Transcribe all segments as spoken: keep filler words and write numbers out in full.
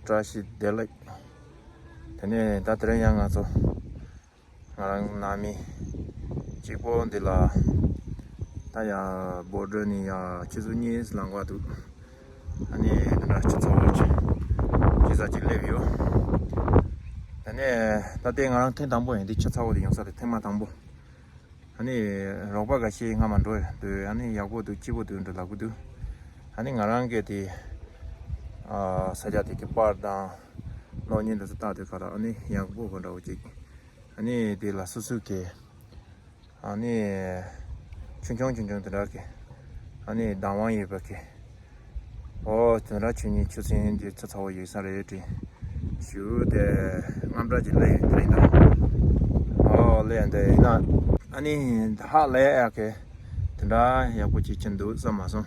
བཀྲ་ཤིས་བདེ་ལེགས། དེ་ནས་ད་དེ་རིང་ཡང་ང་ཚོ་ང་རང་ནང་མི་གཅིག་པོ་འདི་ལ་ད་ཡང་བོར་ཌར་ནས་ཡང་ཆུ་ཚོད་གཉིས་ལངས་པ་འདུག་ཨ་ནི་དེ་འདྲ་ཆུ་ཚ་བོ་ཅིག་ཅི་ས་ཅིག་སླེབས་ཡོད། དེ་ནས་ད་ལྟའི་ང་རང་ཐེངས་དང་པོ་ཡིན། འདི་ཆུ་ཚ་བོ་དེ་ཡོང་ས་དེ་ཐེངས་མ་དང་པོ། ཨ་ནི་རོགས་པ་འགའ་ཤས་སྔ་མ་འགྲོ་འདུག་ཨ་ནི་ཡག་པོ་འདུག་སྐྱིད་པོ་འདུག་འདྲ་ལབ་ཀྱི་འདུག་ཨ་ནི་ང་རང་གི་དེ་ཨ་ས་ཆ་དེ་གི་པར་དང་གློག་བརྙན་དེ་ཚོ་བལྟ་དུས་ག་ལ་ཨ་ནི་ཡག་པོ་གོ་འདྲ་བོ་ཅིག་ཨ་ནི་དེ་ལ་སོ་སོ་གི་ཨ་ནི་ཆུང་ཆུང་ཆུང་ཆུང་དེ་འདྲ་གི་ཨ་ནི་བདག་དབང་ཡོད་པ་གི། ཨོ་དེ་འདྲ་ཆུ་གཉིས་ཆུ་ཚན་གྱི་ཆུ་ཚ་བོ་ཡོད་ས་རེད་དྲན། ཞུ་དེ་རྔམ་དྲག་ཅིག་སླེབས་ཡོད་དེ་རེད་ད། ཨོ་སླེབས་ཡོད་དེ་ཡིན་ན་ཨ་ནི་ཧ་ལས་ཡག་གི་དེ་འདྲ་ཡག་པོ་ཅིག་ཕྱིན་འདུག་བསམ་མ་སོང་།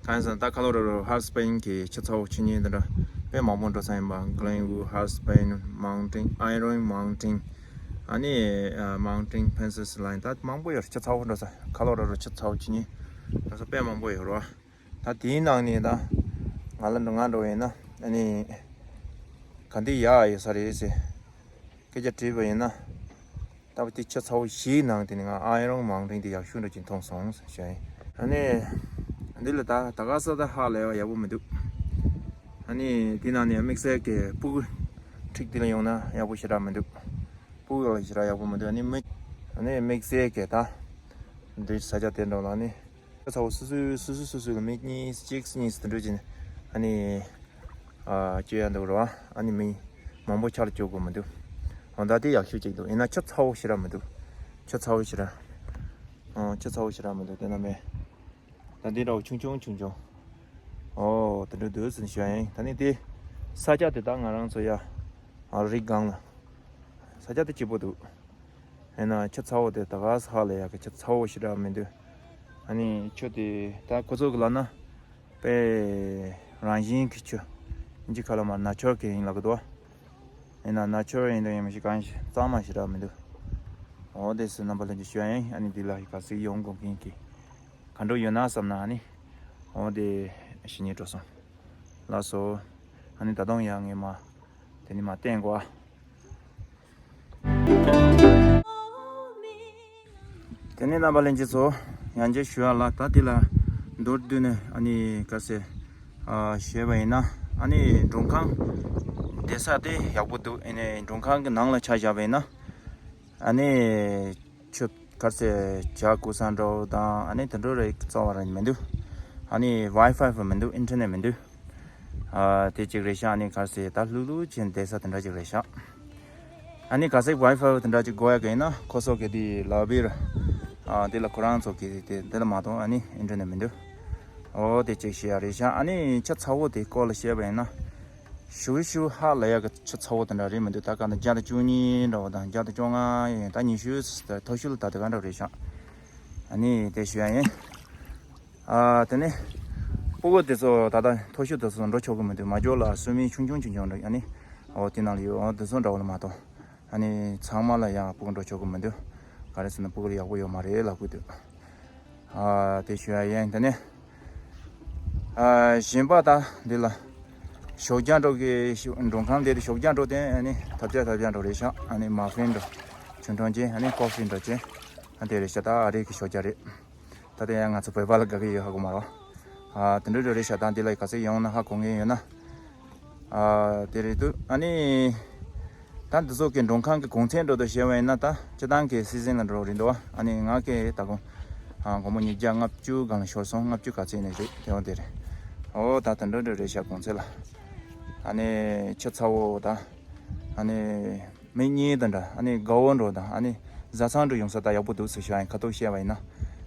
གང་ཡིན་ཟེར་ན་ད་ཁ་ལོ་ར་རོ་ཧར་སི་པིན་གྱི་ཆུ་ཚ་བོ་ཆུ་གཉིས་དེ་འདྲ་དཔེ་མང་པོ་འགྲོ་ས་ཡིན་པ། Glenwood, Hot Spring Mountain, Iron Mountain, ཨ་ནི་Mountain Princess Line ད་མང་པོ་ཡོད་རེད། ཆུ་ཚ་བོ་འགྲོ་ས་ཁ་ལོ་ར་རོ་ཆུ་ཚ་བོ་ཆུ་གཉིས་འགྲོ་ས་དཔེ་མང་པོ་ཡོད་རེད་བ། ད་དེའི་ནང་ནས་ད་ང་ལ་འགྲོ་ང་འགྲོ་ཡིན་ན་ཨ་ནི་ག་འདི་ཡག་ཡོད་ས་རེད་ཟེར་སྐད་ཆ་དྲིས་པ་ཡིན་ན། ད་བར་དེ་ཆུ་ཚ་བོ་བཞིའི་ནང་དེ་ནས་ང་Iron Mountain དེ་ཡག་ཤོས་འདྲ་ཅིག་མཐོང་སོང་ཟེར་ཞུ་ཡིན། ཨ་ནི་འདི་ལ་ད་ད་ག་ས་ད་ཧ་ལས་པ་ཡག་པོ་མི་འདུག་ཨ་ནི་དེ་ནང་ནས་དམིགས་བསལ་གྱི་སྤུ་གུ་ཁྲིད་དེ་ལ་ཡོང་ན་ཡག་པོ་ཞེ་དྲག་མི་འདུག་སྤུ་གུ་ལ་ཞེ་དྲག་ཡག་པོ་མི་འདུག་ཨ་ནི་མི་ཨ་ནི་དམིགས་བསལ་གྱི་ད་འདི་ས་ཆ་དེ་འགྲོ་ལ་ཨ་ནི། ཆུ་ཚ་བོ་སོ་སོའི་སོ་སོ་སོ་སོ་ལ་མི་གཉིས་གཅིག་གཉིས་སུ་འགྲོ་བྱས་ནས་ཨ་ནི་ཨ་སྐྱོད་ཡ་འདུག་ར། ཨ་ནི་མི་མང་པོ་ཆ་ལ་སྐྱོད་དགོས་མི་འདུག་འོ་ད་དེ་ཡག་ཤོས་ཅིག་འདུག་ཡིན་ན་ཆུ་ཚ་བོ་ཞེ་དྲག་མི་འདུག་ཆུ་ཚ་བོ་ཞེ་དྲག་ཨ་ཆུ་ཚ་བོ་ཞེ་དྲག་མི་འདུག་དེ་ན་མེད། ད་འདི་འདྲ་བོ་ཆུང་ཆུང་ཆུང་ཆུང་། ཨོ་དེ་འདྲ་འདུག་ཟིན་ཞུ་ཡ་ཡིན། ད་ནི་དེ་ས་ཆ་དེ་ད་ང་རང་ཚོ་ཡ་ཨ་རི་སྒང་ལ་ས་ཆ་དེ་སྐྱིད་པོ་འདུག་ཡིན་ན་ཆུ་ཚ་བོ་དེ་ད་ག་ས་ཧ་ལས་ཡག་གི་ཆུ་ཚ་བོ་ཞེ་དྲག་མི་འདུག་ཨ་ནི་ཆུ་དེ་ད་ཁོ་ཚོ་གི་ལབ་ན་དཔེ་རང་བཞིན་གྱི་ཆུ་ཨིན་ཇི་ཁ་ལ་མ་ནེ་ཅར་གི་ཡིན་ལབ་གི་འདུག་ཡིན་ན་ནེ་ཅར་ཡིན་དང་ཡིན་མི་ཤེས་གང་ཞིག་གཙང་མ་ཞེ་དྲག་མི་འདུག་འོ་དེ་སུ་རྣམ་པ་ལྷན་རྒྱས་ཞུ་ཡ་ཡིན། ཨ་ནི་འདི་ལ་ག་ཚོད་ཡོང་དགོས་མཁན་གྱི་ག་འགྲོ་ཡོད་ན་བསམ་ན་ཨ་ནི་འོ་དེ་ཞི་ཉེ་འགྲོ་སོང་། ལགས་སོ། ཨ་ནི་ད་དུང་ཡང་ངས་མ་དེ་ནི་མ་བསྟན་གོ། དེ་ནས་རྣམ་པ་ལྷན་རྒྱས་ཚོ་ཡང་བསྐྱར་ཞུ་ཡ་ལ་ད་དེ་ལ་མདོར་བསྡུས་ནས་ཨ་ནི་ག་ཟེ་ཞུས་པ་ཡིན་ན་ཨ་ནི་མགྲོན་ཁང་བསྡད་ས་དེ་ཡག་པོ་འདུག་ཨ་ནི་མགྲོན་ཁང་གི་ནང་ལ་ཆ་བཞག་པ་ཡིན་ན་ཨ་ནི་ཆུ་ག་ཟེ་ཇ་བསྐོལ་ས་འདྲ་བོ་དང་ཨ་ནི་དེ་འདྲ་རེ་རྩ་བ་རང་མི་འདུག་ཨ་ནི་ཝའི་ཕའི་མི་འདུག་ཨིན་ཊར་ནེཊ་མི་འདུག་ཨ་དེ་གཅིག་རེད་ཤག་ཨ་ནི་ག་ཟེ་ད་ལྷུག་ལྷུག་ཅན་བསྡད་ས་དེ་འདྲ་ཅིག་རེད་ཤག་ཨ་ནི་ག་ཟེ་ཝའི་ཕའི་དེ་འདྲ་ཅིག་དགོས་ཡ་གི་ཡིན་ན་ཁོ་ཚོ་གི་དེ་ལོ་བི་ར་ཨ་དེ་ལ་ཁོ་རང་ཚོ་གི་དེ་དེ་ལ་མ་གཏོགས་ཨ་ནི་ཨིན་ཊར་ནེཊ་མི་འདུག་འོ་དེ་གཅིག་བཤད་ཡ་རེད་ཤག་ཨ་ནི་ཆུ་ཚ་བོ་དེ་སྐོར་ལ་བཤད་པ་ཡིན་ན། ཞུ་ཞུ་ཧ་ལས་ཡག་གི་ཆུ་ཚ་བོ་དེ་འདྲ་རེད་མི་འདུག་ད་ག་ནས་བརྒྱ་དང་བཅུ་གཉིས་འདྲ་བོ་དང་བརྒྱ་དང་བཅོ་ལྔ་ཡིན་ད་ཉི་ཤུ་ད་མཐོ་ཤོས་ལ་ད་དེ་ག་འདྲ་རེད་ཤག་ཨ་ནི་དེ་ཞུ་ཡ་ཡིན། ཨ་དེ་ནས་སྤུ་གུ་དེ་ཚོ་ད་ལྟ་མཐོ་ཤོས་དེ་ཚོ་འགྲོ་ཆོག་གི་མི་འདུག་མ་འཇོག་ལ་སུ་མི་ཆུང་ཆུང་ཆུང་ཆུང་འདྲ་ཨ་ནི་འོ་དེ་ནང་ལ་ཡོད་འོ་དེ་ཚོ་འདྲ་བོ་ལ་མ་གཏོགས། ཨ་ནི་ཚང་མ་ལ་ཡང་སྤུ་གུ་འགྲོ་ཆོག་གི་མི་འདུག་ག་རེ་ཟེར་ན་སྤུ་གུ་ལ་ཡག་པོ་ཡོད་མ་རེད་ལབ་གི་འདུག་ཨ་དེ་ཞུ་ཡ་ཡིན། དེ་ནས་ཨ་གཞན་པ་ད་འདི་ལ་ཞོགས་ཇ་འགྲོ་གི་མགྲོན་ཁང་འདི་ཞོགས་ཇ་འགྲོ་དེ་ཨ་ནི་ཐབ་ཇ་ཐབ་ཇ་འགྲོ་རེད་ཤག་ཨ་ནི་མ་ཧྥིན་འགྲོ་ཆུང་ཆུང་ཅན་ཨ་ནི་ཀོ་ཧྥི་འགྲོ་ཅན་ཨ་དེ་རེད་ཤག་ད་ཨ་རི་གི་ཞོགས་ཇ་རེད། ད་དེ་ཡང་ང་ཚོ་བོད་པ་ལ་དགའ་གི་ཡོད་ཧ་གོ་མ་རོ། ཨ་དེ་འདྲ་འདྲ་རེད་ཤག་ད་འདི་ལ་ག་ཚོད་ཡོང་ན་ཧ་གོ་ངེས་ཡོད་ན། ཨ་དེ་རེད་འདུག་ཨ་ནི། ད་འདི་ཚོ་གི་མགྲོན་ཁང་གི་གོང་ཚད་འགྲོ་དུ་བཤད་པ་ཡིན་ན་ད་སྤྱི་བཏང་གི་སི་ཟན་ལ་འགྲོ་རེད་འདུག་ཨ་ནི་ང་གི་ད་གོང་ཨ་སྒོར་མོ་ཉིས་བརྒྱ་ལྔ་བཅུ་སྒང་ལ་ཤོར་སོང་། ལྔ་བཅུ་ག་ཚོད་ནས་རེད་དེ་འོ་དེ་རེད། ཨོ་ད་དེ་འདྲ་འདྲ་རེད་ཤག་གོང་ཚད་ལ། ཨ་ནི་ཆུ་ཚ་བོ་ད་ཨ་ནི། མི་གཉིས་དང་འདྲ་ཨ་ནི་དགའ་བོ་འགྲོ་དང་ཨ་ནི་བཟའ་ཚང་འགྲོ་ཡོང་ས་ད་ཡག་པོ་འདུག་ཟེར་ཞུ་ཡ་ཡིན། ཁ་ཐུག་བཤད་པ་ཡིན་ན་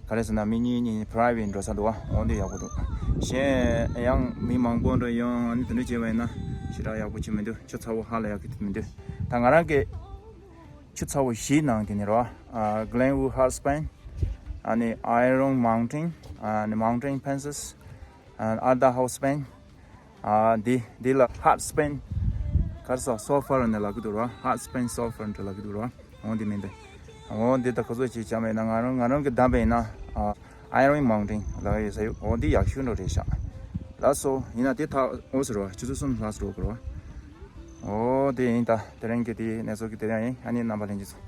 ག་རེ་ཟེར་ན་མི་གཉིས་གཉིས་པ་རའི་ཝེ་ཊི་འགྲོ་ས་འདུག་ཨ། འོ་འདི་ཡག་པོ་འདུག་གཞན་ཡང་མི་མང་པོ་འགྲོ་ཡོང་ཨ་ནི་དེ་འདྲ་བྱས་པ་ཡིན་ན་ཞེ་དྲག་ཡག་པོ་བྱེད་མི་འདུག་ཆུ་ཚ་བོ་ཧ་ལས་ཡག་གི་མི་འདུག་ད་ང་རང་གི་ཆུ་ཚ་བོ་བཞིའི་ནང་དེ་ནི་རོ་ཨ་Glenwood Hot Spring ཨ་ནི་Iron Mountain ཨ་ནི་Mountain Princess ཨ་Adda Hot Spring ཨ་འདི་འདི་ལ་Hot Spring གར་སོ་Sulphur ནས་ལབ་ཀྱི་འདུག་ར། Hot Spring Sulphur འདྲ་ལབ་ཀྱི་འདུག་ར། འོ་འདི་མིང་དེ། འོ་འདི་ད་ཁོ་ཚོ་ཅིག་བྱ་མེད་ན་ང་རང་ང་རང་གི་བདམས་པ་ཡིན་ན་ཨ་Iron Mountain ལབ་ཡོད་ས་ཡོད། འོ་འདི་ཡག་ཤོས་འགྲོ་རེད་ཤག་ལགས་སོ། ཡིན་ན་དེ་ཐག་འོ་ཟེར་བ་ཆུ་ཚོད་གསུམ་ལྷག་ཙམ་འགྲོ་དགོས་ར། ཨོ་དེ་ཡིན་ད། དེ་རིང་གི་དེ་གནས་ཚུལ་གི་དེ་རིང་ཡིན། ཨ་ནི་རྣམ་པ་ལྷན་རྒྱས་ཚོ།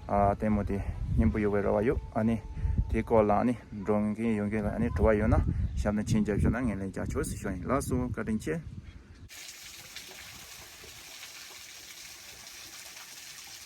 ཨ་ལྟད་མོ་དེ་སྙན་པོ་ཡོད་པའི་རེ་བ་ཡོད། ཨ་ནི་དེའི་སྐོར་ལ་ཨ་ནི་འགྲོ་མཁན་ཡོང་མཁན་ལ་ཨ་ནི་དྲི་བ་ཡོད་ན་ཞབས་ན་མཆན་རྒྱབ་ཤོག་ན་ངས་ལན་རྒྱག་ཆོག་ཟེར་ཞུ་ཡིན། ལགས་སོ། བཀའ་དྲིན་ཆེ།